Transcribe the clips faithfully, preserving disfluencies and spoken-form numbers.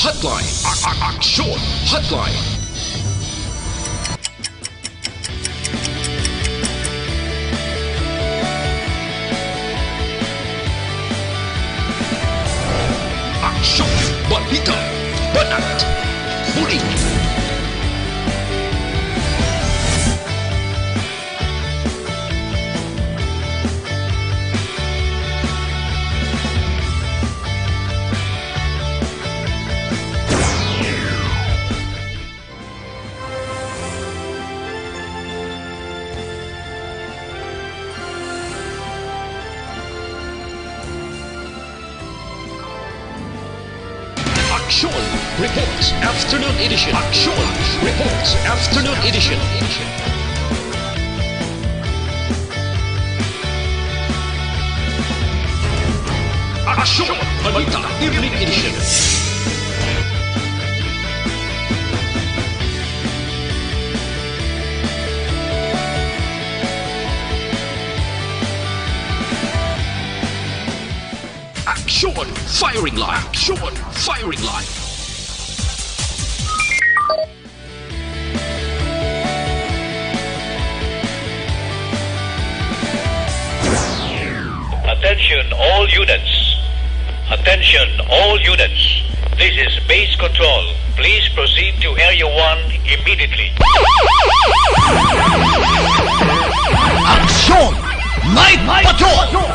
Hotline. A- a- Aksyon Hotline. Aksyon, balita, banat, bulig. Aksyon Reports Afternoon Edition. Aksyon Reports Afternoon Edition. Aksyon Balita Evening Edition. Aksyon Firing Line. Aksyon Firing Line. Attention all units. Attention all units. This is base control. Please proceed to Area one immediately. Aksyon Night Patrol!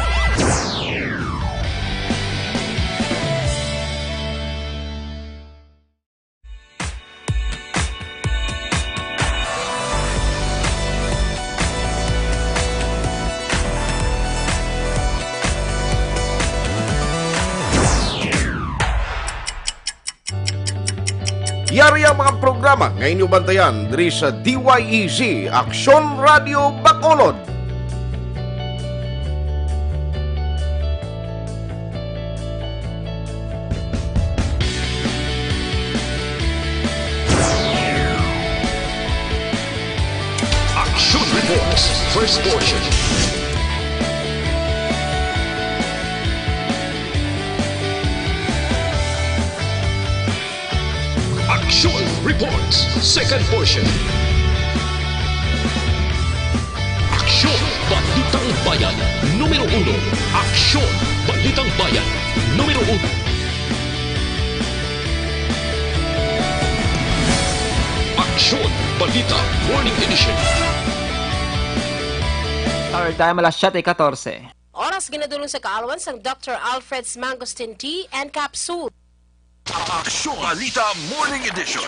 Yari ang mga programa nga inyo bantayan diri sa D Y E Z, Aksyon Radio Bacolod. Action Reports, first portion. Action Reports, second portion. Aksyon, Balitang Bayan, numero uno. Aksyon, Balitang Bayan, numero uno. Aksyon, Balita, Morning Edition. Our time, alas siyete katorse. Oras ginadulong sa kaalwan sang Doctor Alfred's Mangosteen Tea and Capsule. Aksyon Balita Morning Edition.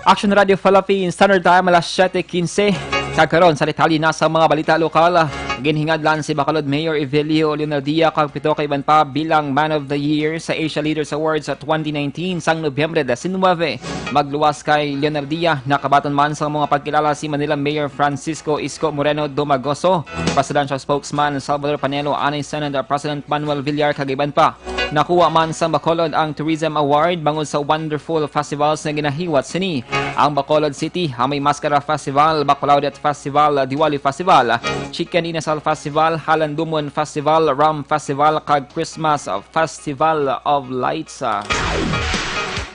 Action Radio Philippines, Standard Time, alas siyete quince. Kag karon, sa detalye na sa mga balita lokal, ginhingadlan si Bacolod Mayor Evelio Leonardia kag pito ka iban pa bilang Man of the Year sa Asia Leaders Awards sa twenty nineteen sang Nobyembre diecinuebe. Magluwas kay Leonardia, nakabaton man sang mga pagkilala si Manila Mayor Francisco Isko Moreno Domagoso, Presidential Spokesman Salvador Panelo, anay Senate President Manuel Villar, kag iban pa. Nakuha man sang Bacolod ang Tourism Award bangod sa wonderful festivals nga ginahiwat sini. Ang Bacolod City, Amay Mascara Festival, Baclaodet Festival, Diwali Festival, Chicken Inasal Festival, Halandumon Festival, Rum Festival, kag Christmas Festival of Lights.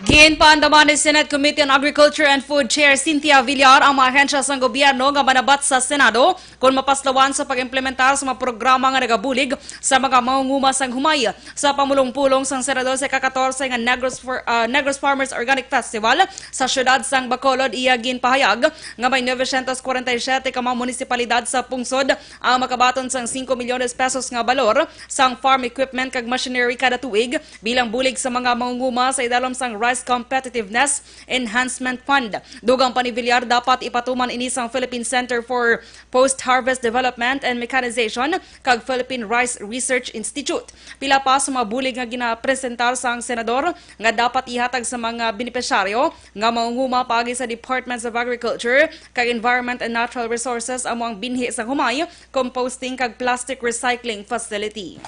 Ginpaandaman ni Senate Committee on Agriculture and Food Chair Cynthia Villar ang mga ahensya sang gobyerno nga manabat sa Senado kon mapaslawan sa pag-implementar sa mga programa nga nagabulig sa mga mangunguma sang humay. Sa pamulong-pulong sang Senador sa ika-katorse nga Negros, for, ah, Negros Farmers Organic Festival sa siyudad sang Bacolod, iya ginpahayag nga may novecientos cuarenta y siete ka mga munisipalidad sa pungsod ang makabaton sang singko milyones pesos nga balor sang farm equipment kag machinery kada tuig bilang bulig sa mga mangunguma sa idalom sang Rice Competitiveness Enhancement Fund. Dugang pa ni Villar, dapat ipatuman ini sang Philippine Center for Post-Harvest Development and Mechanization kag Philippine Rice Research Institute. Pila pa sa mga bulig nga ginapresentar sang senador nga dapat ihatag sa mga benepisyaryo nga mangunguma paagi sa Departments of Agriculture kag Environment and Natural Resources amo ang binhi sang humay, composting kag plastic recycling facility.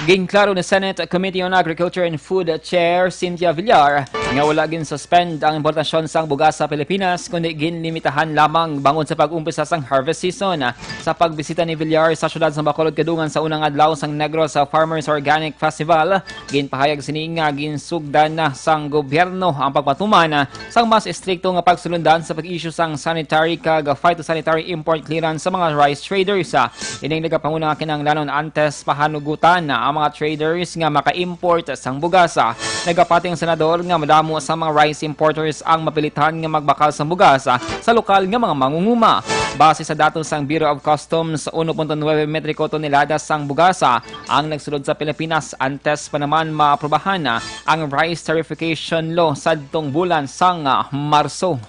Ginklaro ni Senate Committee on Agriculture and Food Chair Cynthia Villar nga wala gin-suspend ang importasyon sang bugas sa Pilipinas, kundi ginlimitahan lamang bangod sa pag-umpisa sang harvest season. Sa pagbisita ni Villar sa siyudad sa Bacolod kadungan sa unang adlaw sang Negros Farmers Organic Festival, ginpahayag sini nga ginsugdan na sang gobyerno ang pagpatuman sang mas estrikto nga pagsulundan sa pag-issue sang sanitary kag phytosanitary import clearance sa mga rice traders. Ining nagapanguna nga kinahanglanon antes pahanugutan ang mga traders nga maka-import sang bugas. Nagapati ang senador nga madamo sa mga rice importers ang mapilitan nga magbakal sang bugas sa lokal nga mga mangunguma. Base sa datos sang Bureau of Customs, uno punto nuebe metriko tonelada sang bugas ang nagsulod sa Pilipinas antes pa naman maaprubahan ang rice tariffication law sadtong bulan sang Marso.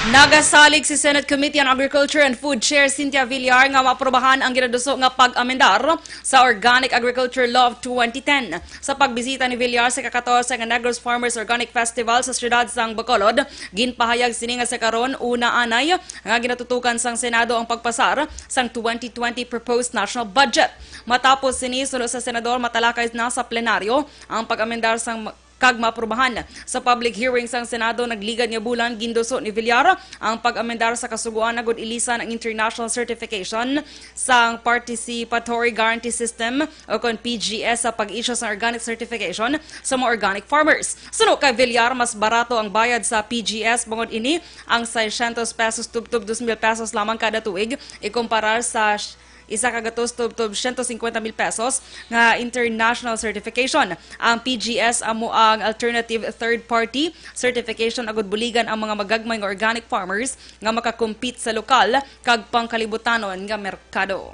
Nagasalig si Senate Committee on Agriculture and Food Chair Cynthia Villar nga maaprubahan ang ginaduso nga pag-amendar sa Organic Agriculture Law of twenty ten. Sa pagbisita ni Villar sa ika-katorse nga Negros Farmers Organic Festival sa siyudad sang Bacolod, ginpahayag sini nga sa karon una anay nga ginatutukan sang Senado ang pagpasar sang twenty twenty proposed national budget. Matapos sini, suno sa senador, matalakay na sa plenaryo ang pag-amendar sang kag maaprubahan. Sa public hearing sang Senado nagligad nga bulan, ginduso ni Villar ang pag-amendar sa Kasugoan agud ilisan ang international certification sang Participatory Guarantee System o kon P G S sa pag-issue sang organic certification sa mga organic farmers. Suno kay Villar, mas barato ang bayad sa P G S bangod ini ang seiscientos pesos tubtob dos mil pesos lamang kada tuig ikumparar sa isa ka gatos tubtob siyento singkwenta mil pesos nga international certification. Ang P G S amo ang alternative third party certification agud buligan ang mga magagmay nga organic farmers nga makakompete sa lokal kag pangkalibutanon nga merkado.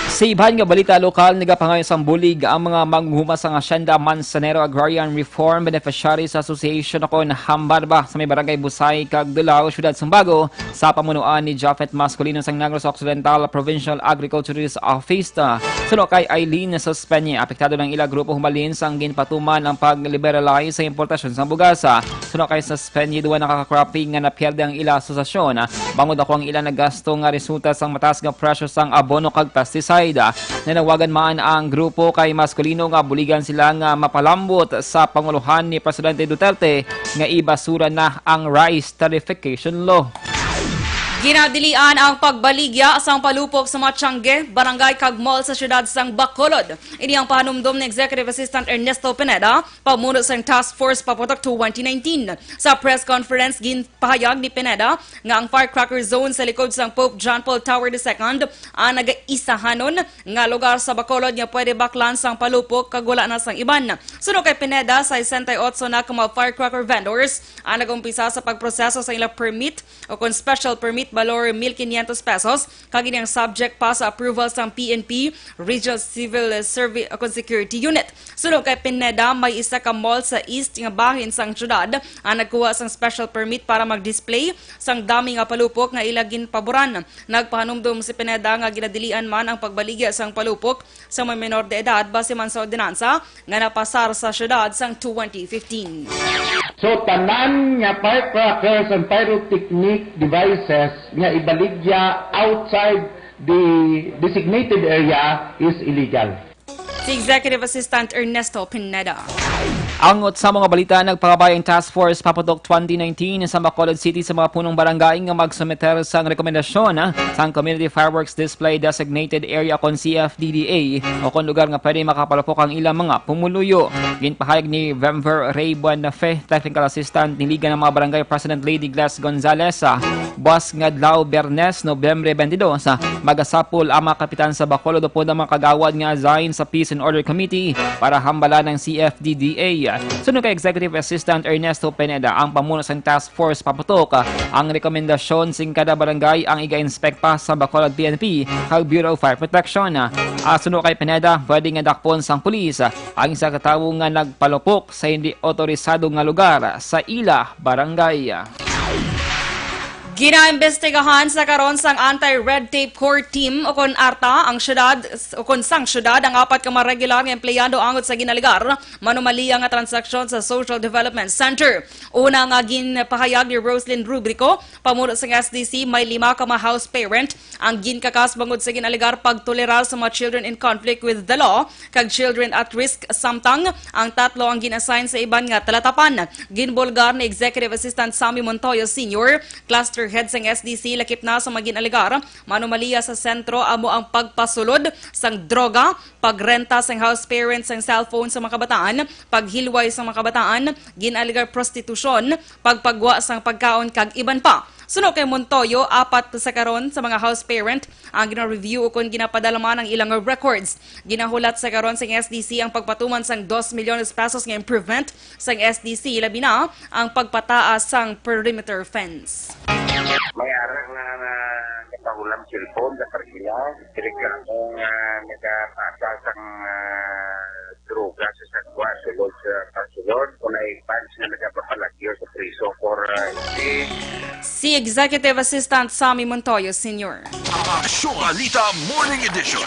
Sa iban nga balita lokal, nagapangayo sang bulig ang mga manguhuma sang Hacienda Manzanero Agrarian Reform Beneficiaries Association o kon Hambarba sa may barangay Busay kag Dulao, Siyudad Sumbago, sa pamunuan ni Japhet Masculino sang Negros Occidental Provincial Agriculturist Office. Suno kay Eileen Sospeña, apektado ang ila grupo humalin sang ginpatuman ang pag-liberalize sa importasyon sang bugas. Suno kay Sospeña, duha na ka cropping nga napierde ang ila asosasyon, bangod ako ang ila nagasto nga resulta sang mataas nga presyo sang abono kag pesticide. Nanawagan man ang grupo kay Masculino nga buligan sila nga mapalambot sa pangulohan ni Presidente Duterte nga ibasura na ang rice tariffication law. Ginadilian ang pagbaligya sang palupok sa mga tiyangge, barangay kag mall sa siyudad sang Bacolod. Ini ang pahanumdom ni Executive Assistant Ernesto Pineda, pamuno sang Task Force Paputok twenty nineteen. Sa press conference, ginpahayag ni Pineda nga ang firecracker zone sa likod sang Pope John Paul Tower the second ang nagaisahanon nga lugar sa Bacolod nga pwede baklan sang palupok kag wala na sang iban. Suno kay Pineda, sesenta y ocho na ka mga firecracker vendors ang nag-umpisa sa pagproseso sa ilang permit o kon special permit balor mil quinientos pesos, kag ini ang subject pa sa approval sang P N P, Regional Civil Service o kon Security Unit. Suno kay Pineda, may isa ka mall sa east nga bahin sang syudad ang nagkuha sang special permit para mag-display sang dami nga palupok nga ila ginpaboran. Nagpahanumdom si Pineda nga ginadilian man ang pagbaligya sang palupok sa mga menor de edad base man sa ordinansa nga napasar sa syudad sang twenty fifteen. So, tanan nga firecrackers and pyrotechnic devices nga ibaligya outside the designated area is illegal. Si Executive Assistant Ernesto Pineda. Angot sa mga balita, nagpakabay ang Task Force Paputok twenty nineteen sa Bacolod City sa mga punong barangay nga magsumiter sang rekomendasyon, ah, sang Community Fireworks Display Designated Area kon C F D D A o kon lugar nga pwede makapalupok ang ilang mga pumuluyo. Ginpahayag ni Vemver Ray Buenafe, Technical Assistant ni Liga ng mga Barangay President Lady Gladys Gonzalez, ah, buwas nga adlaw, Biyernes, Nobyembre twenty-two, ah, magasapol ang mga kapitan sa Bacolod upod ang mga kagawad nga assign sa Peace and Order Committee para hambalan ang C F D D A. Suno kay Executive Assistant Ernesto Pineda, ang pamuno sang Task Force Paputok, ang rekomendasyon sing kada barangay ang iga-inspect pa sa Bacolod P N P kag Bureau of Fire Protection. Ah, suno kay Pineda, pwede nga dakpon sang pulis ang isa ka tawo nga nagpalupok sa hindi otorisado nga lugar sa ila barangay. Ginaimbestigahan sa karon sang Anti-Red Tape Core Team o kon ARTA ang syudad, o kon sang syudad ang apat ka mga regular nga empleyado angot sa ginalegar manumalia nga transaksyon sa Social Development Center. Una nga ginpahayag ni Roslyn Rubrico, pamuno sang S D C, may lima ka mga house parent ang ginkakas bangod sa ginalegar pagtolerar sa mga children in conflict with the law kag children at risk, samtang ang tatlo ang gin-assign sa iban nga talatapan. Ginbulgar ni Executive Assistant Sammy Montoyo Senior, Cluster Head sang S D C, lakip na sa mga ginalegar manumalia sa sentro amo ang pagpasulod sang droga, pagrenta sang house parents sang cellphone sa mga kabataan, paghilway sa mga kabataan, ginalegar prostitusyon, pagpagwa sang pagkaon kag iban pa. Suno kay Montoyo, apat sa karon sa mga house parent ang gina-review ukon ginapadala man ang ilang records. Ginahulat sa karon sang S D C ang pagpatuman sang dos milyones pesos nga improvement sang S D C, labi na ang pagpataas sang perimeter fence. May ara nga, nga nakahulam cellphone sa Parkila. Reklamo nga nagapasa sang, ah, droga sa sagwa sulod sa Pasulod. Kung ay fans nga nagapapalagyo sa priso for, ah, Si Executive Assistant Sammy Montoyo Senior. Aksyon Balita Morning Edition.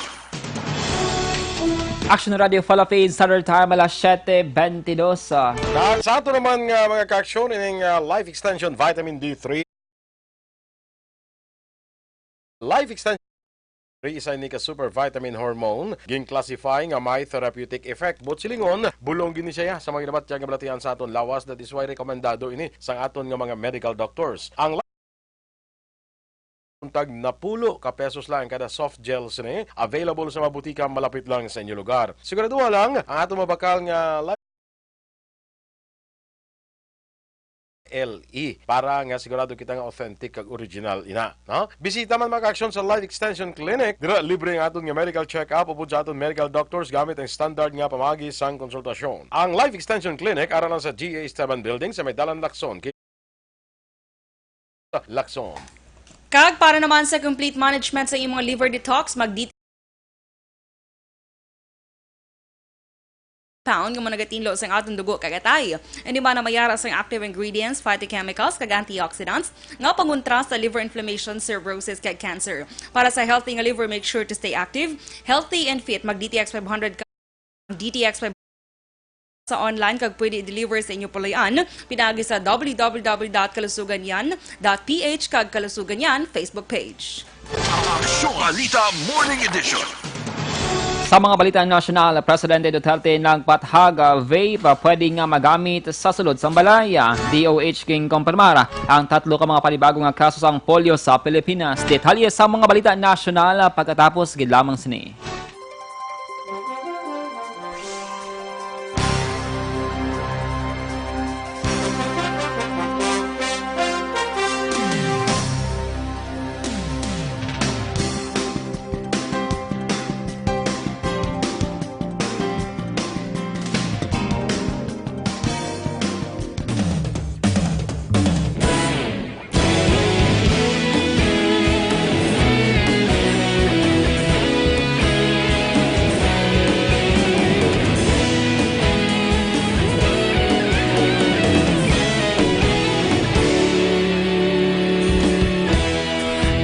Action Radio Follow Feed, Standard Time, alas siyete bentidus. Kag sa ato naman nga mga kaaksyon, ining, ah, Life Extension Vitamin D three. Life Extension three isa ini ka super vitamin hormone, gin-classify nga may therapeutic effect. Buot silingon, bulong gid ni siya sa mga ginabatyag nga balatian sa aton lawas. That is why rekomendado ini sang aton nga mga medical doctors. Ang tag napulo ka pesos lang kada soft gel sini. Available sa mga butika malapit lang sa inyo lugar. Siguraduha lang ang ato mabakal nga li-, L E para nga sigurado kita nga authentic kag original ina, no? Bisita man mga aksyon sa Life Extension Clinic. Dira libre ang aton nga medical check-up upod sa aton medical doctors gamit ang standard nga pamaagi sang konsultasyon. Ang Life Extension Clinic ara lang sa G A Esteban Building sa may Dalan Lacson. Lacson. Kag para naman sa complete management sa imong liver detox, mag-D T pound nga managatinlo sang aton dugo kag atay. Ini man ang mayara sang active ingredients, phytochemicals, kag antioxidants nga pangontra sa liver inflammation, cirrhosis, kag cancer. Para sa healthy nga liver, make sure to stay active, healthy, and fit. Mag-D T X five hundred ka, D T X five sa online kag pwede i-deliver sa inyo puloy-an pinaagi sa W W W dot kalusugan yan dot P H kag Kalusugan Yan Facebook page. Aksyon Balita Morning Edition. Sa mga balita nasyonal, Presidente Duterte nagpahayag, ah, vape, ah, pwede nga magamit sa sulod sang balay. Ah, D O H ginkompirmar ang tatlo ka mga panibago nga kaso sang polio sa Pilipinas. Detalye sa mga balita nasyonal, ah, pagkatapos gid lamang sini.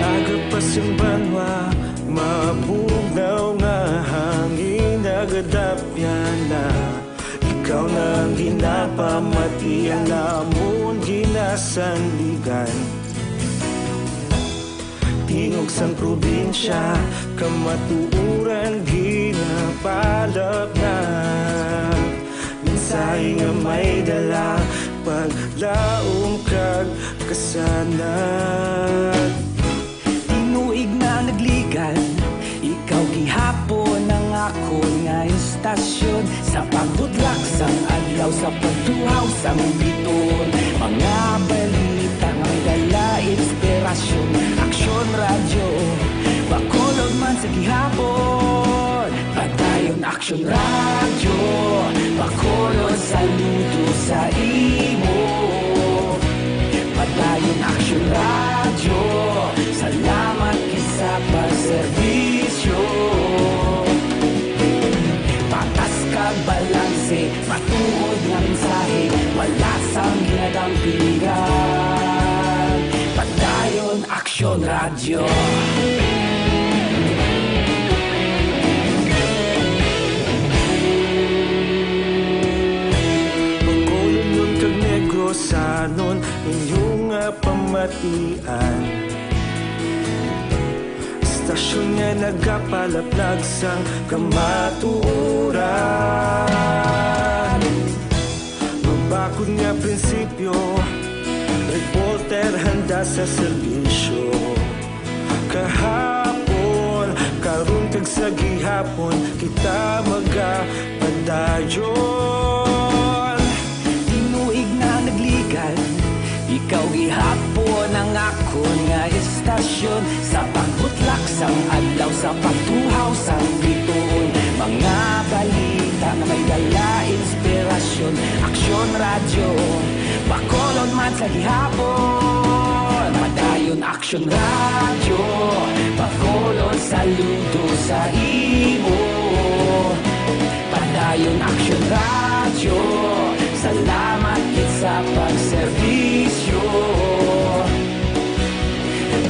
Aga pa sing banwa, mabugnaw nga hangin, nagadapyan na. Ikaw na ang ginapamati, ang amon ginasandigan. Tingog sang probinsya, kamatuoran ginapalapnag. Mensahe nga may dala, paglaom kag kasanag. Tinuig na nagligan, ikaw gihapon ang akon nga istasyon. Sa pagbutlak sang adlaw, sa pagtuhaw sang biton, mga balita nga may dala inspirasyon. Aksyon Radyo, Bacolod man sa gihapon. Padayon Aksyon Radyo, Bacolod, saludo sa imo. Padayon Aksyon Radyo, salamat gid sa pagserbisyo. Patas kag balanse, matuod nga mensahe, wala sang ginadampingan. Padayon Aksyon Radyo. Bacolodnon kag Negrosanon, inyo nga pamatian. Istasyon nga nagapalaplag sang kamatuoran. Mabakod nga prinsipyo, reporter handa sa serbisyo. Kahapon, karon kag sa gihapon, kita magapadayon. Tinuig na nagligan, ikaw gihapon ang akon nga istasyon. Sa pagbutlak sang adlaw, sa pagtuhaw sang bituon, mga balita nga may dala inspirasyon. Aksyon Radyo, Bacolod man sa gihapon. Padayon Aksyon Radyo, Bacolod saludo sa imo. Padayon Aksyon Radyo, salamat gid sa pagserbisyo.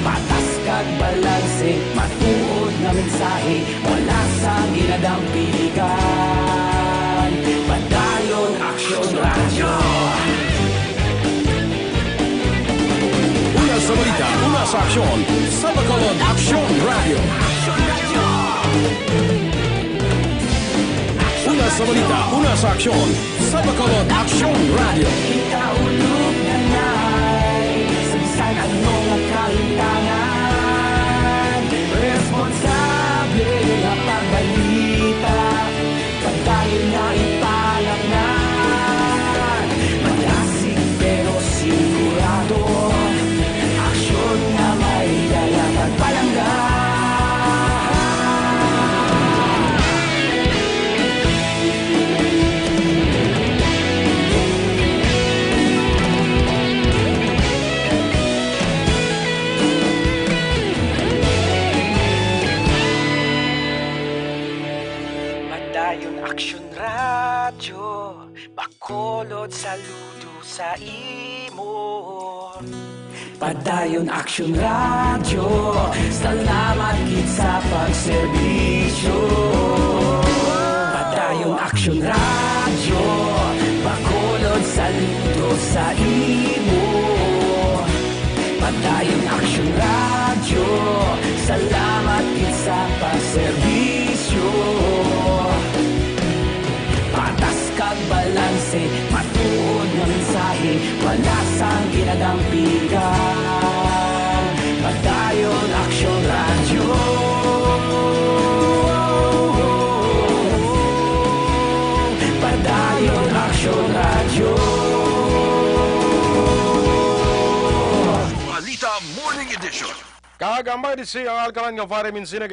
Patas kag balanse, matuod nga mensahe, wala sang ginadampigan. Padayon Aksyon Radyo. Una sa balita, una sa aksyon, sa Bacolod Aksyon Radyo. Una sa balita, una sa aksyon, sa Bacolod Aksyon Radyo. Kita ulog nanay sa bisan ano nga kalimtangan. Responsable nga pagbalita, padayon nga ipalapnan. Malasig pero sigurado, aksyon nga may dala kag palangga. Padayon Aksyon Radyo, Bacolod saludo sa imo. Padayon Aksyon Radyo, salamat gid sa pagserbisyo. Padayon Aksyon Radyo, Bacolod saludo sa imo. Padayon Aksyon Radyo, salamat gid sa pagserbisyo. Patas kag balanse, matuod nga mensahe, wala sang ginadampigan. Padayon Aksyon Radyo. Padayon Aksyon Radyo. Balita Morning Edition. Kag ang mga edisyon ang alkalan nga vitamin C nga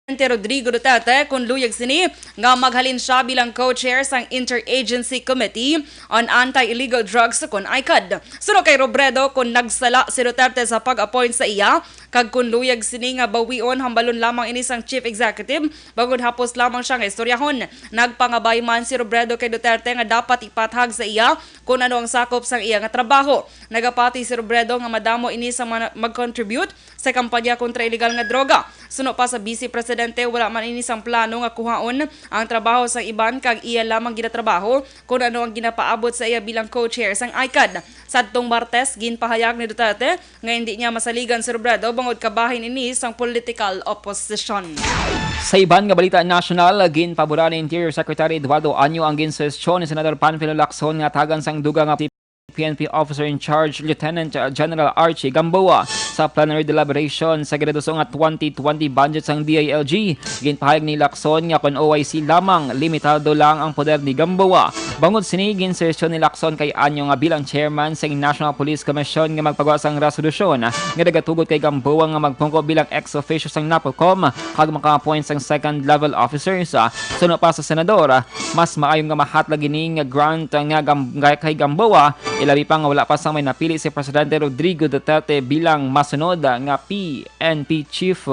Rodrigo Duterte kon luyag sini nga maghalin sia bilang co-chair sang Interagency Committee on Anti-Illegal Drugs kon ICAD. Suno kay Robredo, kon nagsala si Duterte sa pag-appoint sa iya, kag kon luyag sini nga bawion, hambalon lamang ini sang chief executive, bangod hapos lamang sia nga istoryahon. Nagpangabay man si Robredo kay Duterte nga dapat ipahayag sa iya kon ano ang sakop sang iya nga trabaho. Nagapati si Robredo nga madamo ini sa mga mag-contribute sa kampanya kontra iligal nga droga. Suno pa sa Vice Presidente, wala man ini sang plano nga kuhaon ang trabaho sang iban kag iya lamang ginatrabaho kon ano ang ginapaabot sa iya bilang co-chair sang ICAD. Sadtong Martes, ginpahayag ni Duterte nga indi niya masaligan si Robredo bangod kabahin ini sang political opposition. Sa iban nga balita nasyonal, ginpabura ni Interior Secretary Eduardo Año ang ginsuhestyon ni Senador Panfilo Lacson nga tagan sang dugang nga P N P Officer in Charge, Lieutenant General Archie Gamboa, sa plenary deliberation sa ginaduso nga twenty twenty budget sang D I L G. Ginpahayag ni Lacson nga kon O I C lamang, limitado lang ang poder ni Gamboa. Bangod sini, ginsuhestyon ni Lacson kay Año nga bilang chairman sang National Police Commission nga magpagawa sang resolusyon nga nagatugot kay Gamboa nga magpungko bilang ex officio sang NAPOLCOM kag maka-appoint sang second level officers. Suno pa sa senador, mas maayo nga mahatag ini nga grant nga gam-, nga kay Gamboa, ilabi pa nga wala pa sang may napili si Presidente Rodrigo Duterte bilang masunod nga P N P chief.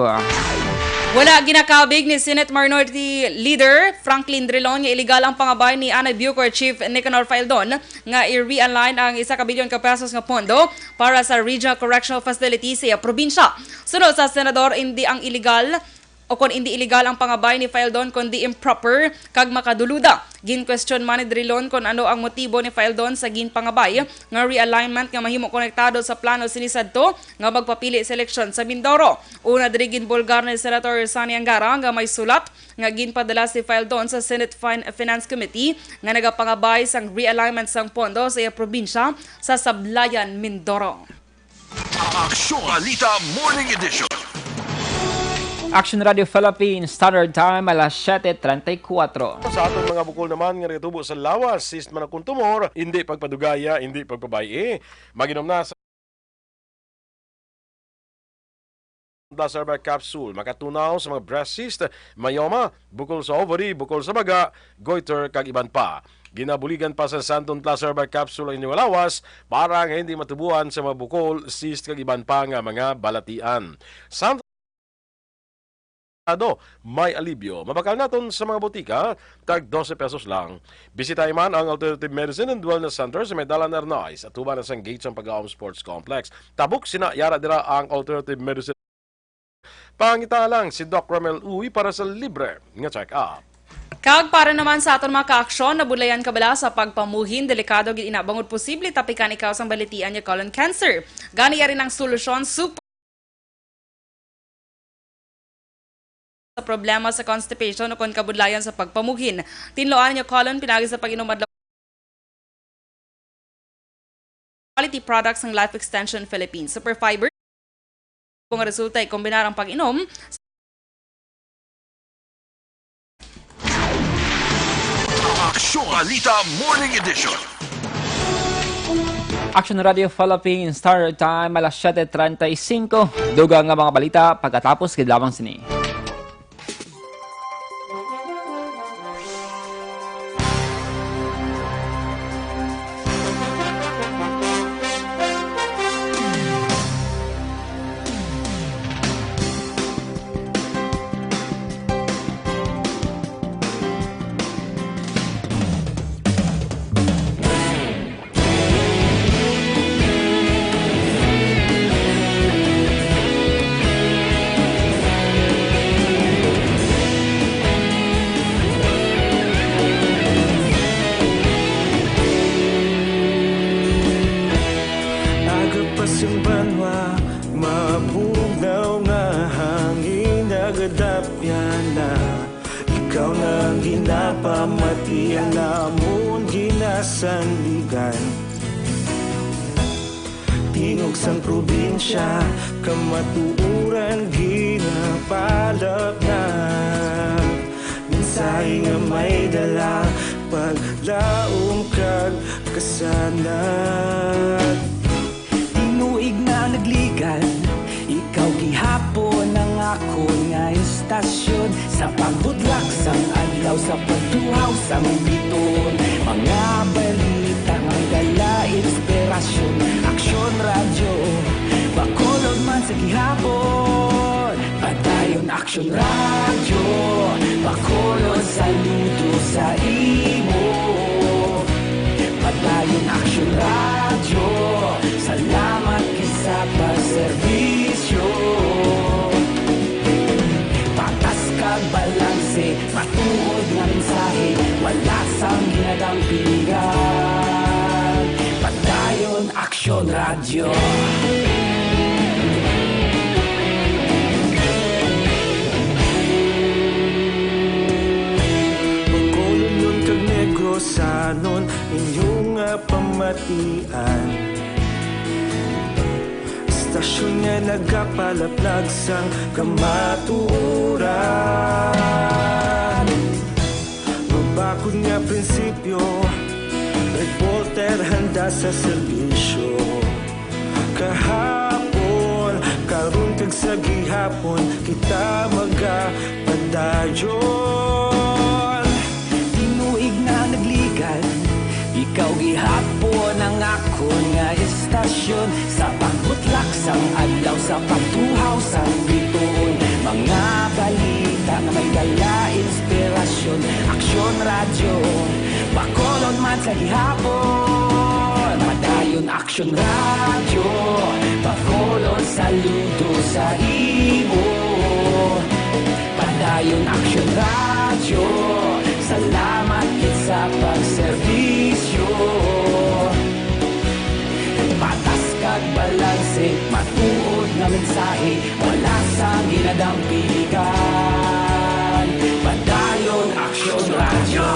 Wala ginakabig ni Senate Minority Leader Franklin Drilon nga iligal ang pangabay ni Anay Bucor Chief Nicanor Faeldon nga i-realign ang isa ka bilyon ka pesos nga pondo para sa Regional Correctional Facility sa iya probinsya. Suno sa senador, indi ang iligal o kon indi iligal ang pangabay ni Faeldon, kundi improper kag makaduluda. Ginkwestiyon man ni Drilon kon ano ang motibo ni Faeldon sa ginpangabay nga realignment nga mahimo konektado sa plano sini sadto nga magpapili sa eleksyon sa Mindoro. Una diri, ginbulgar ni Senator Sonny Angara nga may sulat nga ginpadala si Faeldon sa Senate Fin-, Finance Committee nga nagapangabay sang realignment sang pondo sa iya probinsya sa Sablayan, Mindoro. Aksyon Balita Morning Edition. Action Radio Philippines Standard Time, alas siete treinta y cuatro. Sa aton mga bukol naman nga nagatubo sa lawas, cyst man o kon tumor, hindi pagpadugaya, hindi pagpabay-i. Mag-inom na sa Plus Herbal Capsule, makatunaw sa mga breast cyst, myoma, bukol sa ovary, bukol sa baga, goiter, kag iban pa. Ginabuligan pa sa Santon Plus Herbal Capsule ang inyong lawas para nga hindi matubuan sa mga bukol, cyst, kag iban pa nga mga balatian. Santon may alibyo. Mabakal naton sa mga botika, tag dose pesos lang. Bisitahi man ang Alternative Medicine and Wellness Center sa may Dalan Arnaiz, atuban na sang gate sang Pagaom Sports Complex. Tabok sina, yara dira ang Alternative Medicine. Pangita lang si Doc Romel Uy para sa libre nga check-up. Kag para naman sa aton mga kaaksyon, nabudlayan ka bala sa pagpamuhin? Delikado gid ina bangod posible tapikan ikaw sang balatian nga colon cancer. Gani, yari ang solusyon, super sa problema sa constipation o kon kabudlayan sa pagpamuhin. Tinluan ang inyong colon pinaagi sa pag-inom adlaw quality products sang Life Extension Philippines. Superfiber, kung resulta, ikombinar ang pag-inom Aksyon Balita Morning Edition. Action Radio Philippines Standard Time, alas siete treinta y cinco. Dugang nga mga balita pagkatapos gid lamang sini. Aga pa sing banwa, mabugnaw nga hangin nagadapyan na. Ikaw na ang ginapamati, ang amon ginasandigan. Tingog sang probinsya, kamatuoran ginapalapnag. Mensahe nga may dala, paglaom kag kasanag. Tinuig na ang nagligan, ikaw gihapon ang akon nga istasyon. Sa pagbudlak sang adlaw, sa pagtuhaw sang bituon, mga balita nga may dala inspirasyon. Aksyon Radyo, Bacolod man sa gihapon. Padayon Aksyon Radyo, Bacolod, saludo sa imo. Padayon Aksyon Radyo, salamat gid sa pagserbisyo. Patas kag balanse, matuod nga mensahe, wala sang ginadampigan. Padayon Aksyon Radyo. Bacolodnon kag Negrosanon, inyo nga pamatian. Istasyon nga nagapalaplag sang kamatuoran. Mabakod nga prinsipyo, reporter handa sa serbisyo. Kahapon, karon kag sa gihapon, kita magapadayon. Tinuig na nagligan, ikaw gihapon ang akon nga istasyon. Sa pagbutlak sang adlaw, sa pagtuhaw sang bituon, mga balita nga may dala inspirasyon. Aksyon Radyo, Bacolod man sa gihapon. Padayon Aksyon Radyo, Bacolod, saludo sa imo. Padayon Aksyon Radyo, salamat gid sa pagserbisyo. Patas kag balanse, matuod nga mensahe, wala sang ginadampigan. Padayon Aksyon Radyo.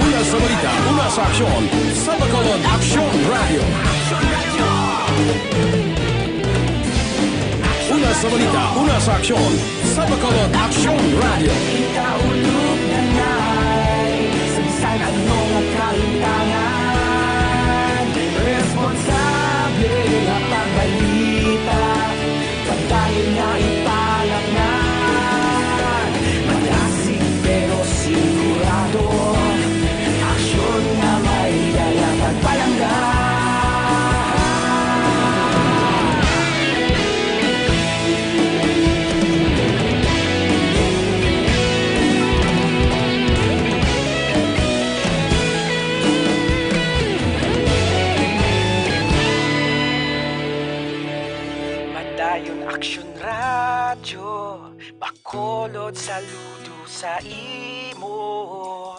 Una sa balita, una sa aksyon, sa Bacolod Aksyon Radyo. Una sa balita, una sa aksyon, sa Bacolod Aksyon Radyo. Kita ulog na nay, sa bisan ano nga kalintangan, responsable nga pagbalita. Padayon nga ipalaknag, malasig pero sigurado. Aksyon nga may dala kag palangga. Padayon Aksyon Radyo, Bacolod, saludo sa imo.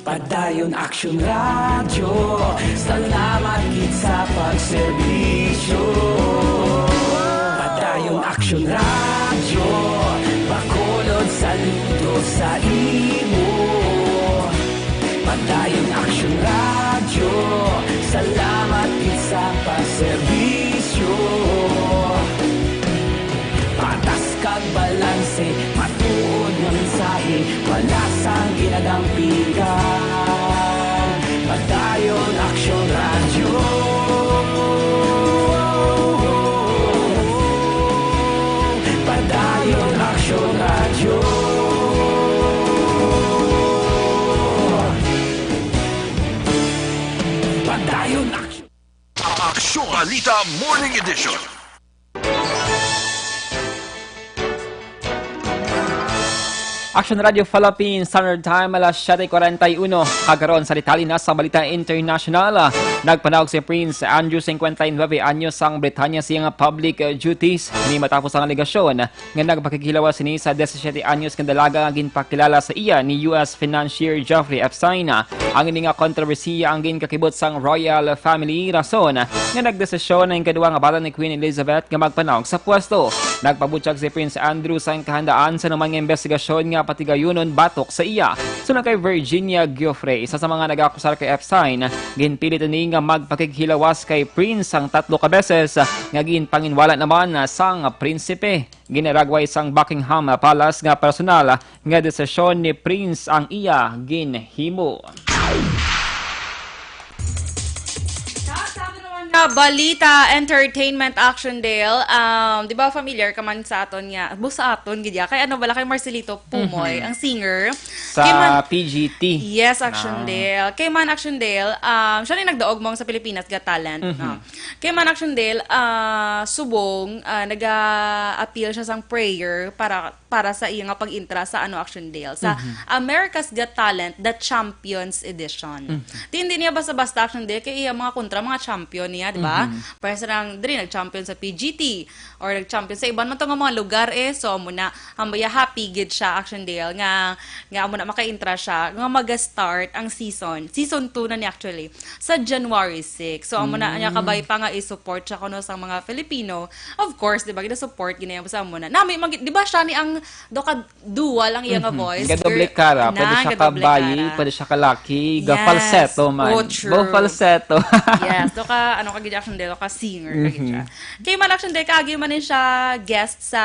Padayon Aksyon Radyo, salamat gid sa pagserbisyo. Padayon Aksyon Radyo, Bacolod, saludo sa imo. Padayon Aksyon Radyo, salamat gid sa pagserbisyo. Patas kag balanse, matuod nga mensahe, wala sang ginadampigan. Padayon Aksyon Radyo. Padayon Aksyon Radyo. Padayon Aksyon. Aksyon Balita Morning Edition. Action Radio Philippines Standard Time, alas siyete cuarenta y uno. Kag karon sa detalye na sa balita international. Nagpanaog si Prince Andrew, cincuenta y nueve anyos, sang Britanya sa iyang public duties. Ini matapos ang alegasyon nga nagpakighilawas sini sa disisiete anyos nga dalaga nga ginpakilala sa iya ni U S financier Jeffrey Epstein. Ang ini nga kontrobersiya ang ginkakibot sang royal family, rason nga nagdesisyon ang ikaduha nga bata ni Queen Elizabeth nga magpanaog sa pwesto. Nagpabutyag si Prince Andrew sang kahandaan sa anuman nga imbestigasyon nga patigayunon batok sa iya. Suno kay Virginia Giuffre, isa sa mga nag-akusar kay Epstein, ginpilit ini nga magpakighilawas kay Prince sang tatlo ka beses nga ginpanginwala naman sang prinsipe. Ginaragway sang Buckingham Palace nga personal nga desisyon ni Prince ang iya ginhimo. Sa balita, entertainment, Action Dale, um, di ba familiar ka man sa aton nga, bu sa aton, gid ya, kay ano bala, kay Marcelito Pumoy, Mhm. ang singer. Sa Kay man P G T. Yes, Action Ah. Dale. Kay man, Action Dale, um, siya ni nagdaog mong sa Pilipinas Got Talent, Mhm. no? Kay man, Action Dale, ah, subong, ah, naga-appeal siya sang prayer para para sa iya nga pag-intra sa, ano, Action Dale, sa Mhm. America's Got Talent, The Champions Edition. Mhm. Ti hindi niya basta-basta, Action Dale, kay iya mga kontra, mga champion niya, di ba? Mhm. Parehas lang, diri, nag-champion sa P G T, or nag-champion sa iban man to nga mga lugar, eh. So, amo na, amo ya, happy gid siya, Action Dale, nga, nga amo na maka-intra siya, nga mag-start ang season. Season two na ni, actually, sa January six. So, amo na, niya Mm. kabay pa nga i-support siya kuno sa mga Filipino. Of course, di ba, gina-support, ginaya mo sa amo na. Nami, mag-, di ba siya ni ang do ka dual ang iya nga Mhm. voice? Gadoble Girl, kara. Pwede na, siya gadoble kabayi, kara. Pwede siya kalaki, ga Yes. falsetto man. Oh, true. Go falsetto. Yes, do ka, ano ka gid, Action Dale, ka singer ka gid siya. Mhm. Kay man, Action Dale, kaagi man ni siya guest sa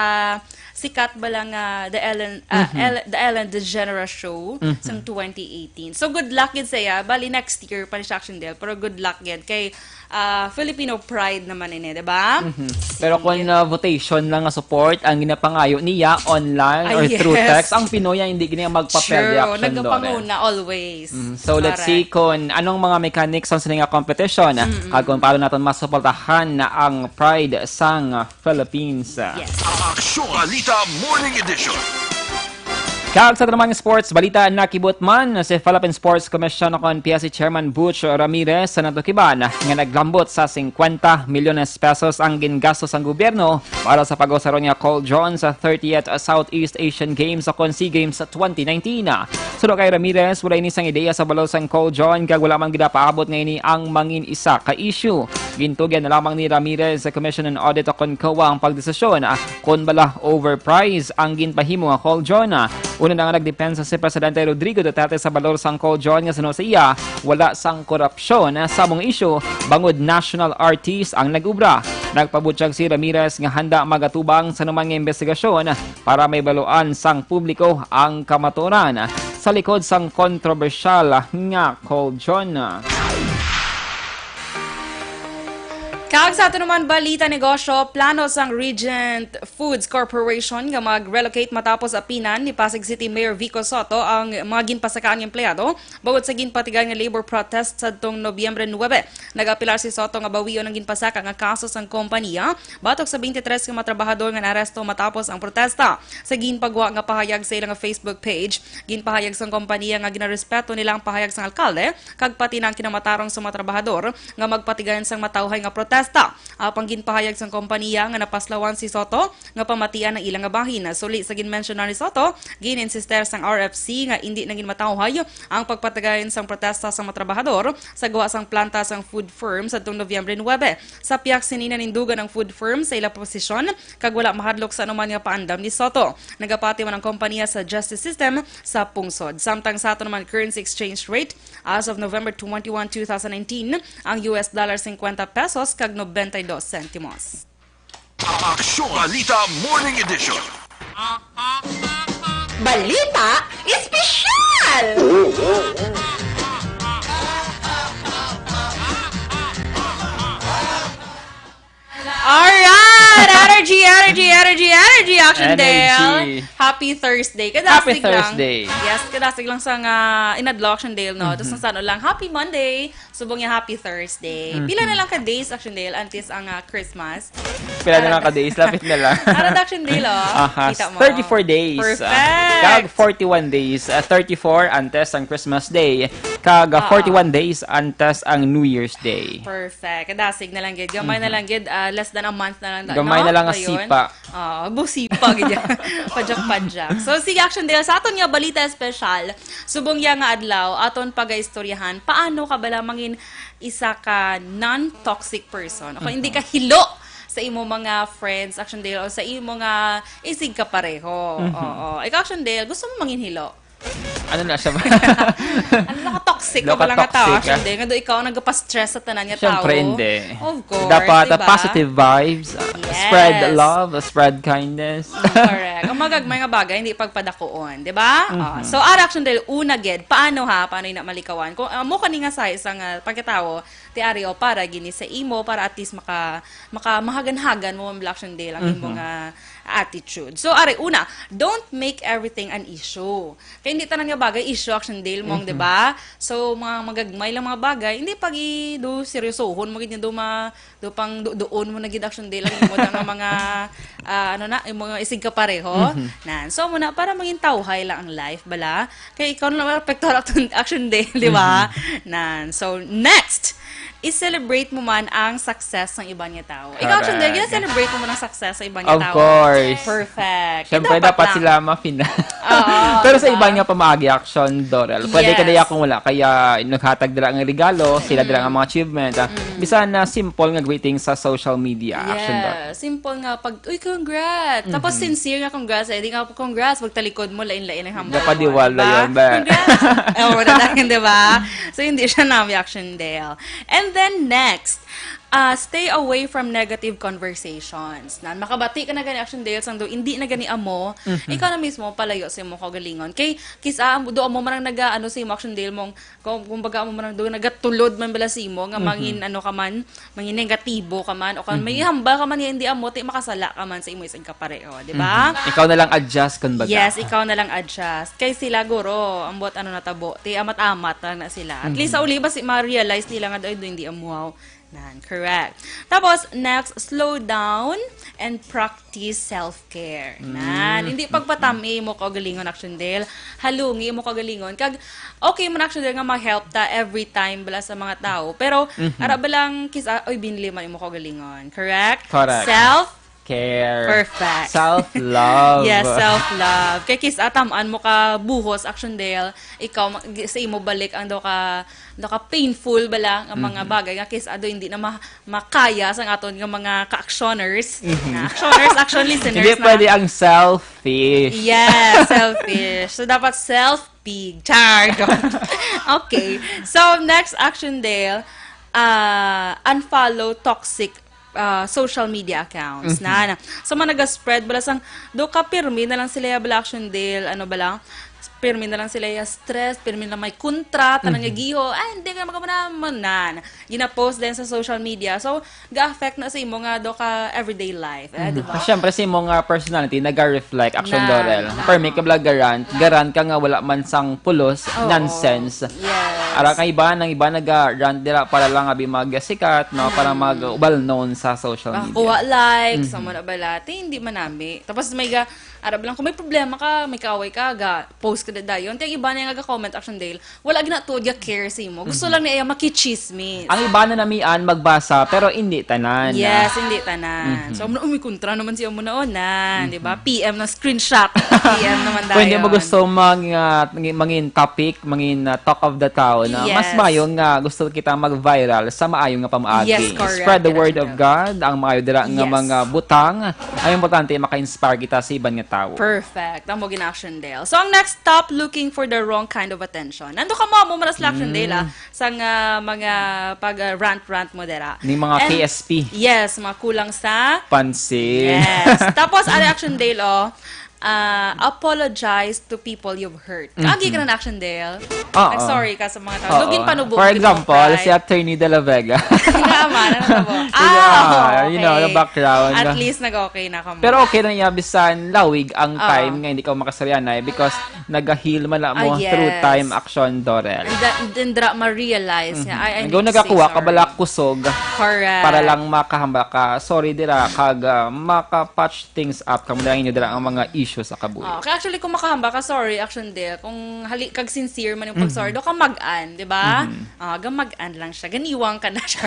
sikat bala nga The Ellen, ah, Mhm. El-, The Ellen DeGeneres Show Mhm. sang twenty eighteen. So, good luck gid sa iya. Bali, next year pa ni siya, Action Dale, pero good luck gid kay ah, Filipino pride naman ini, di ba? Mhm. Pero Sige. kung, ah, votation lang nga support ang ginapangayo niya online Ay, or through yes. text, ang Pinoy ay hindi gini magpapel True. reaction doon, eh. Nagapanguna always. Mhm. So, let's Correct. see kung anong mga mechanics ang sini nga competition, ah, Mm-mm. kag kung paano natin masuportahan na ang pride sang Philippines. Yes. Aksyon Balita Morning Edition. Kag sa aton namang sports balita, nakibot man si Philippine Sports Commission o kon P S C Chairman Butch Ramirez sa natukiban nga naglambot sa singkwenta milyones pesos ang gingasto sang gobyerno para sa pag-usa ron nga Col John sa thirtieth Southeast Asian Games o kon SEA Games twenty nineteen. Suno kay Ramirez, wala ini sang ideya sa balor sang Col John kag wala man gid napaabot nga ini ang mangin isa ka issue. Gintugyan na lamang ni Ramirez sa Commission on Audit o kon COA ang pagdesisyon, ah, kon bala overprice ang ginpahimo nga Col John. Una na nga nagdepensa si Presidente Rodrigo Duterte sa balor sang Col John nga suno sa iya, wala sang korupsyon sa among isyu bangod national artist ang nag-obra. Nagpabutyag si Ramirez nga handa magatubang sa anuman nga imbestigasyon para may baluan sang publiko ang kamatuoran sa likod sang kontrobersyal nga Col John. Kag sa ato naman balita negosyo, plano sang Regent Foods Corporation nga mag-relocate matapos apinan ni Pasig City Mayor Vico Sotto ang mga ginpasakaan nga empleyado bangod sa ginpatigayon nga labor protest sadtong Nobyembre nuebe. Nag-apelar si Sotto nga bawion ang ginpasaka nga kaso sang kompaniya batok sa twenty-three ka mga trabahador nga naaresto matapos ang protesta. Sa ginpagwa nga pahayag sa ila nga Facebook page, ginpahayag sang kompaniya nga ginarespeto nila ang pahayag sang alkalde kag pati na ang kinamatarong sa mga trabahador nga magpatigayon sang matawhay nga protesta. Apang ginpahayag sang kompaniya nga napaslawan si Sotto nga pamatian ang ila nga bahin. Suli sa ginmensyonar ni Sotto, gin-insister sang R F C nga indi na gid matawhay ang pagpatigayon sang protesta sang mga trabahador sa gwa sang planta sang food firm sadtong Nobyembre nuebe. Sa pihak sini, nanindugan ang food firm sa ila posisyon kag wala mahadlok sa anuman nga paandam ni Sotto. Nagapati man ang kompaniya sa justice system sa pungsod. Samtang sa ato naman currency exchange rate, as of November twenty-one, two thousand nineteen, ang U S dollar singkwenta pesos kag nobenta y dos sentimos. Aksyon Balita Morning Edition. Balita Espesyal! Alright! Energy, energy, energy, energy, Action Energy. Dale! Happy Thursday. Kadasig Happy lang. Thursday. Yes, kadasig lang sa nga inadlaw, Action Dale, no? Tapos Mhm. ang sano lang, Happy Monday! Subong niya, Happy Thursday. Mhm. Pila na lang ka days, Action Dale, antes ang, ah, Christmas? Pila na lang ka days? Lapit na lang. Ara, Action Dale, oh. Aha, Kita mo. thirty-four days, ah, Perfect. kag forty-one days, ah, thirty-four antes ang Christmas Day, kag, ah, Oo. forty-one days antes ang New Year's Day. Perfect. Kadasig na lang gid. Gamay na Mhm. lang gid, ah, less than a month na lang, Gamay no? na lang ang Dayon. sipa. Ah, busipa gid yan. Padyak-padyak. So, sige, Action Dale, sa aton nga balita espesyal, subong ya nga adlaw, aton pagaistoryahan, paano ka bala mangin isa ka non-toxic person? O kung hindi Mhm. ka hilo sa imo mga friends, Action Dale, o sa imo nga isig kapareho. Mhm. Oo. Ikaw, Action Dale, gusto mo mangin hilo? Ano na siya? Ano, naka-toxic ka ba lang nga tao, Naka-toxic, ah. Actually, nga do ikaw ang nagpa-stress sa tanan nga tao? Siyempre, hindi. Of course, Dapat diba? uh, positive vibes, uh, Yes. spread love, spread kindness. Mm, correct. Ang magagmay nga bagay, hindi pagpadakuon, di ba? Mhm. Ah, so, ara, Action Del, una gid, paano ha? Paano ina malikawan? Kung uh, mo kani nga size ang uh, pagkatawo, ti ari, o, para gini sa imo, para at least maka, maka mahagan-hagan mo, Action Del, ang imo Mhm. nga attitude. So, ari, una, don't make everything an issue. Kaya hindi tanan nga bagay issue, Action Del, mong, Mhm. di ba? So, mga magagmay lang mga bagay, hindi pag i-, do seryosohon mo gid do ma do pang do, doon mo na gid, Action Del, ang imo nga mga ah, ano na, yung mga isig ka pareho. Mhm. Nan. So, muna, para mangin tawhay lang ang life, bala. Kaya ikaw na lang apekto, Action Del, di ba? Mhm. Nan. So, next, i-celebrate mo man ang success ng iban nga tao. Ikaw, Action Del, Correct. gina-celebrate mo man ang success sa iban nga Of tao. Course. Perfect. Siyempre, Dapat dapat lang. Sila mafina. Oo, Pero sa diba? Iban nga pamaagi, Action Dorel, pwede ka Yes. diya kung wala kaya naghatag dira nga regalo, sila dira nga Mm. mga achievement. Ah, Mm. bisan na simple nga greeting sa social media, Action Dorel. Yeah, simple nga pag, "Uy, congrats!" Tapos Mhm. Sincere nga congrats, eh, di nga, "Congrats," pagtalikod mo, lain-lain ang hambal mo, Napadiwal na diba? yun, be. Congrats! Oo, wala na yun, diba? So, hindi siya nami, Action Del. And then next, ah, stay away from negative conversations. Na, makabati ka na gani, Action Del, sang do, hindi na gani amo, Mhm. ikaw na mismo palayo sa imong kaugalingon. Kay, kis-a, do amo man ang naga, ano, sa imo, Action Del, mong, kung, kumbaga, amo man ang do, nagatulod man bala sa imo, nga Mhm. mangin, ano ka man, mangin negatibo ka man, o kung may Mhm. hambal ka man, nga hindi amo, ti makasala ka man sa imo isang kapareho, di ba? Mhm. Ikaw na lang adjust, kumbaga. Yes, ikaw na lang adjust. Kay sila, guro, ambot ano natabo, ti amat-amat lang na sila. At least, Mhm. sa uli ba, si, ma-realize nila nga, "Ay, do, hindi amo." Nan, correct. Tapos, next, slow down and practice self-care. Nan, Mm. hindi pagpatami mo kaugalingon, Action Del. Halungi mo kaugalingon. Kag, okay man, Action Del, nga ma-help ta every time bala sa mga tao. Pero, Mhm. ara ba lang, kis-a, oy, binli man imo kaugalingon. Correct? Correct. Self Care. Perfect. Self-love. Yes, self-love. Kay kis-a tam-an mo ka buhos, Action Del, ikaw ma-, gi-, sa imo balik ang daw ka, daw ka painful bala nga mga Mhm. bagay nga kis-a do hindi na ma-, makaya sang aton nga mga ka-actioners. Mhm. Na actioners, action listeners Hindi na. Pwede ang selfish. Yes, selfish. So, dapat self-pig. Char. Okay. So, next, Action Del, ah, unfollow toxic ah, social media accounts. Mhm. Na, na. So, man naga-spread bala sang, do ka pirmi na lang sila ya bala, Action Del, ano bala, pirmi na lang sila ya stress, pirmi na lang may kontra, tanan nga Mhm. giho, ay, hindi ka makamanaman, nan. Gina-post din sa social media. So, ga-affect na sa imo nga do ka everyday life, eh, di Mhm. ba? Siyempre, sa imo nga personality, naga-reflect, Action Na, Dorel. na. Permi ka bala garant, garant ka nga wala man sang pulos, Oo. nonsense. Yes. Ara kay iba, nang iba naga-rant dira para lang abi magsikat, no? Para Mm. mag-well known sa social media. Makakuha likes, Mhm. amo na bala. Ti, hindi man nami. Tapos may ga, ara ba lang, kung may problema ka, may kaaway ka, ga, post ka na dayon. Ti, ang iba na yung ga-comment, Action Del, wala ginatuod ga care sa imo. Gusto Mhm. lang niya makichismis. Ang iba na namian magbasa, pero hindi tanan. Yes, hindi tanan. Mhm. So, amo na, "Uy, may kontra naman siya mo na, oh, na," Mhm. di ba? P M na screenshot. P M naman dayon. Kung hindi mo gusto mag, ah, mangin, mangin topic, mangin, ah, talk of the town, ah, mas Yes. mayo nga gusto kita mag-viral sa maayo nga pamaagi. Yes, correct. Spread the Correct, word of correct. God, ang maayo dira nga Yes. mga butang. Ang importante, maka-inspire kita sa iban nga tawo. Perfect. Amo gina, Action Del. So, ang next, stop looking for the wrong kind of attention. Nando ka mo, mo manas la, Action Del, ah, Mm. sang, ah, mga pag, ah, rant-rant mo dira. Ni mga And, K S P. Yes, mga kulang sa Pansin. Yes. Tapos, ari, Action Del, oh, ah, apologize to people you've hurt. Mhm. Kaagi ka na, Action Del. Oo. Nag-sorry ka sa mga tao. Oo. Lugin panubo, For di ba, example, Pray? Si Attorney De La Vega. Nga man, ano na po? Yeah, Ah, you know, the okay. Background. At least nag-okay na ka mo. Pero okay na niya, bisan lawig ang Oo. Time nga hindi ka makasaryanay because nag-heal man lang mo Ah, yes. Through time, Action Dorel. And then, then dra ma-realize nga, Mhm. "Ay, I Ang need to say nagakuha ka sorry." Bala kusog Correct. Para lang makahamba ka. Sorry dira, kag, ah, maka-patch things up. Kamo lang inyo dira ang mga issues sa kabuhi. Oh, kaya actually, kung makahamba ka, sorry, Action Del. Kung hali, kag sincere man yung pag-sorry, Mhm. do ka mag-an, di ba? Mhm. Ah, ga mag-an lang siya. Ganiwang ka na siya.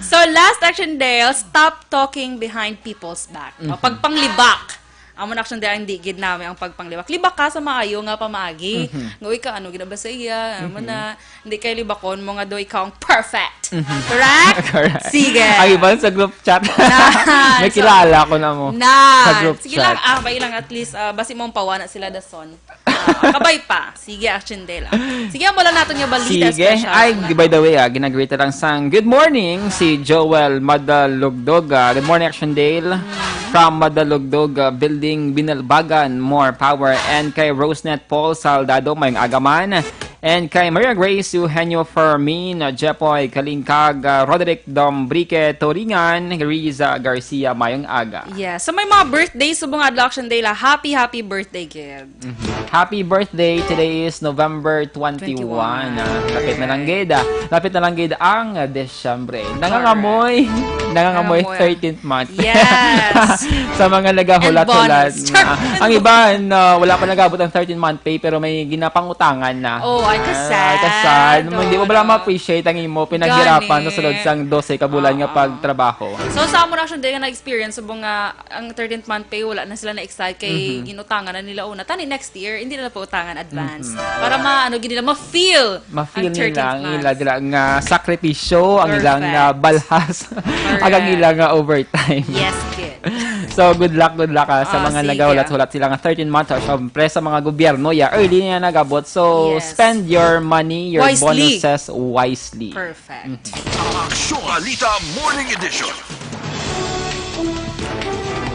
So, last, Action Del, stop talking behind people's back. Oh, Mhm. pagpanglibak. Amo na, Action Day, hindi gid nami ang pagpanglibak. Libak ka sa maayo nga pamaagi. Mhm. Nga, uy, ka, ano, ginabasa iya, amo Mhm. na, hindi kay libakon mo nga do ikaw ang perfect. Mhm. Correct? Correct. Sige. Ang iban sa group chat. Na, May so, kilala ko na mo na. Sa group Sige lang, chat. Ah, bay lang, at least, ah, basi mo pawana sila dason. Ah, kabay pa. Sige, Action Day lang. Sige, amo lang naton nga balita Sige. special. Ay, by the way, ah, ginagreet lang sang good morning si Joel Madalugdog. Ah, good morning, Action Dale. Mm. From Madalugdog, ah, Building, Binalbagan, more power. And kay Rosenet Paul Saldado, may agaman. And kay Maria Grace Eugenio Fermin, ah, Jepoy Kalingkag, ah, Roderick Dombrique Toringan, Riza Garcia, mayong aga. Yes. So, may mga birthday subong adlaw, Action Day la. Happy, happy birthday, kid. Mhm. Happy birthday. Today is November twenty-one, Twenty-one. Ah. Lapit na lang gid, ah. Lapit na lang gid ang, ah, Desyembre. Nangangamoy. Nangangamoy Nangangamoy. thirteenth month. Yes. Sa mga nagahulat-hulat. And bonus. Ah, ang iban, ah, wala pa nag-abot ang thirteenth month pay, pero may ginapangutangan na. Oh, ay, Ah, kasad. ay, kasad. Oh, Hindi mo bala no. ma-appreciate ang imo pinaghirapan Gani. sa sulod sang dose ka bulan nga Ah. pagtrabaho. So, sa amo na, Action Day, nga na-experience subong nga ang thirteenth month pay, wala na sila na-excite kay Mhm. ginutangan na nila una. Tani next year, hindi na pautangan advance. Mhm. Para ma-, ano, gid nila ma-feel Ma-feel ang nila thirteenth ang month. ila dira nga sakripisyo, ang ilang, ah, Correct. balhas, Correct. ang ilang, ah, overtime. Yes, kid. So, good luck, good luck, ah, sa Ah, mga sige. nagahulat-hulat sila nga thirteenth month. So, syempre, sa mga gobyerno, yeah, early na nag-abot. So, Yes. spend your money, your Wisely. bonuses wisely. Perfect. Aksyon Balita Morning Edition.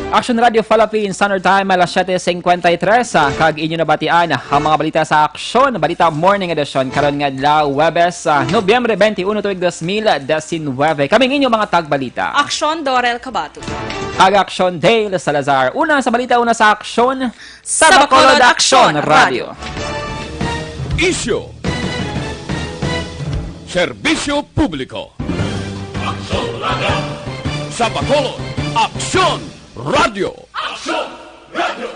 Action Radio Philippines, Standard Time, alas siyete cincuenta y tres, ah, kag inyo nabatian ang mga balita sa Aksyon Balita Morning Edition karon nga adlaw, Huwebes, ah, Nobyembre twenty-one, tuig dos mil diecinueve. Kaming inyo mga tagbalita. Aksyon Dorel Cabato. Kag Aksyon Dale Salazar. Una sa balita, una sa Aksyon, Sa Bacolod, Aksyon Radio. Isyu. Serbisyo publiko. Aksyon Radio. Sa Bacolod, Aksyon Radio. Aksyon Radio.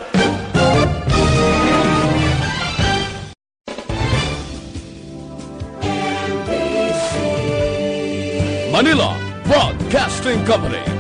Manila Broadcasting Company.